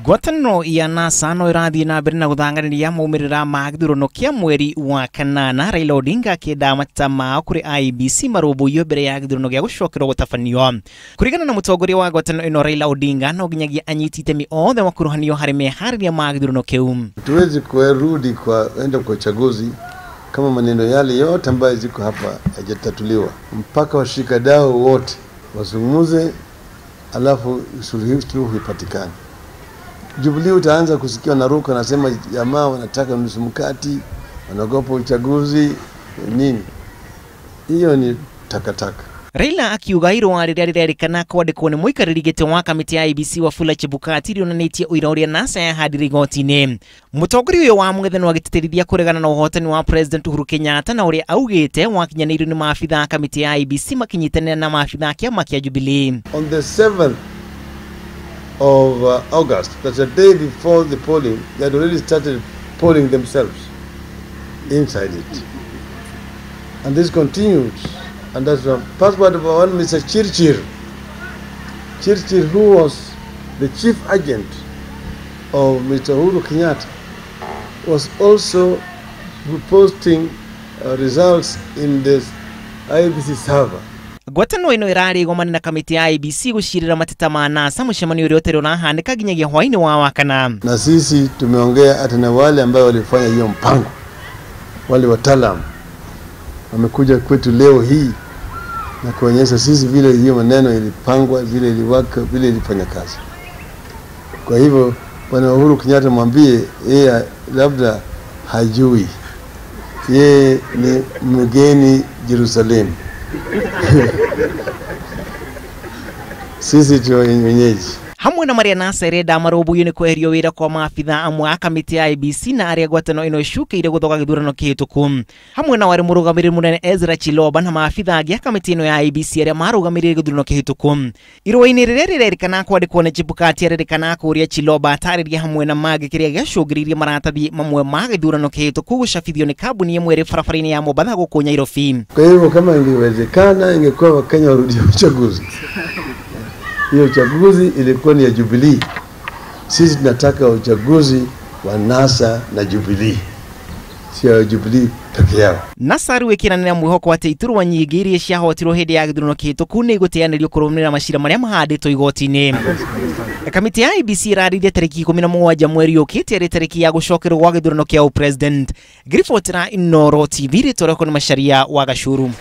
Ngwatanĩro ya NASA no ĩrathiĩ na mbere na gũthanganĩria maumĩrĩra ma gĩthurano kĩa mweri wa kanana, Raila Odinga akĩenda mateta mao kũrĩ IEBC marũmbũiyo mbere ya gĩthurano gĩa gũcokerwo gũtabanio. Kũringana na mũtongoria wa ngwatanĩro ĩno Raila Odinga, no nginyagia anyiti itemi othe makuruhanio harĩ meharĩria ma gĩthurano kĩu. Tuwezi kurudi kwa enda kwa uchaguzi kama maneno yale yote ambayo ziko hapa hayajatatuliwa, mpaka washikadau wote wazungumze, alafu suluhu ipatikane. Jubilee utaanza kusikia na ruka nasema jamaa wanataka nusu mkati, wanaogopa uchaguzi nini. Hiyo ni takataka. Raila akiuga irũa rĩrĩa rĩrerĩkana kwandĩkwo nĩ mũikarĩri gĩtĩ wa kamĩtĩ ya IEBC Wafula Chebukati rĩonanĩtie ũira ũrĩa NASA yahandire igoti-inĩ. Mũtongoria ũyũ wa mũng'ethanĩro agĩtĩtĩrithia kũregana na ũhotani wa President Uhuru Kenyatta na ũrĩa augĩte wakinyanĩirio nĩ maabitha a kamĩtĩ ya IEBC makinyitanĩra na maabitha a kĩama kĩa Jubilee. On the 7th of August, that's a day before the polling, they had already started polling themselves inside it. And this continued. And that's the passport of one Mr. Chirchir. Chirchir, who was the chief agent of Mr. Uhuru Kenyatta, was also posting results in this IEBC server. Ngwatanĩro ĩno ĩrarĩ igomane na kamĩtĩ ya IEBC gũcirĩra mateta ma NASA mũcemanio ũrĩa ũtarĩ ũrahanĩka nginyagia hwaĩ-inĩ wa Wakana. Na sisi tumeongea hata na wale ambao walifanya hiyo mpango, wale wataalamu wamekuja kwetu leo hii na kuonyesha sisi vile hiyo maneno ilipangwa, vile iliwaka, vile ilifanya kazi. Kwa hivyo Bwana Uhuru Kenyatta mwambie yeye labda hajui, yeye ni mgeni Jerusalem. Sisi tu wenyeji. Hamwe na marĩa NASA ĩrenda marũmbũiyo nĩ kweherio wĩra kwa maabitha amwe a kamĩtĩ ya IEBC na arĩa ngwatanĩro ĩno ĩcukĩire gũthoga gĩthurano kĩhĩtũku. Hamwe nao arĩ mũrũgamĩrĩri mũnene Ezra Chiloba na maabitha angĩ a kamĩtĩ ĩno ya IEBC arĩa marũgamĩrĩire gĩthurano kĩhĩtũku. Irũa-inĩ rĩrĩa rĩrerĩkana kwandĩkwo nĩ Chebukati arerĩkana kũũria Chiloba atarĩrie hamwe na mangĩ kĩrĩa gĩacũngĩrĩirie maratathi mamwe ma gĩthurano kĩhĩtũku gũcabithio nĩ kambuni ĩmwe ĩrĩ barabara-inĩ ya Mombatha gũkũ Nairobi. Kwa hivyo kama ingewezekana ingekuwa Wakenya warudie uchaguzi. Hiyo uchaguzi ilikuwa ni ya Jubilee. Sisi tunataka uchaguzi wa NASA na Jubilee, sio Jubilee peke yao. NASA rĩu ĩkĩranĩra mwĩhoko atĩ iturwa nyingĩ iria ciahotirwo hĩndĩ ya gĩthurano kĩhĩtũku nĩ igũteanĩrio kũrũmĩrĩra macira marĩa mahandĩtwo igoti-inĩ. Kamĩtĩ ya IEBC ĩrarĩirie tarĩki 17 mweri ũkĩte arĩ tarĩki ya gũcokerwo gwa gĩthurano kĩa ũpresident. Ngĩribotera Inooro TV, rĩtwa rĩakwa nĩ Macharia wa Gacuru.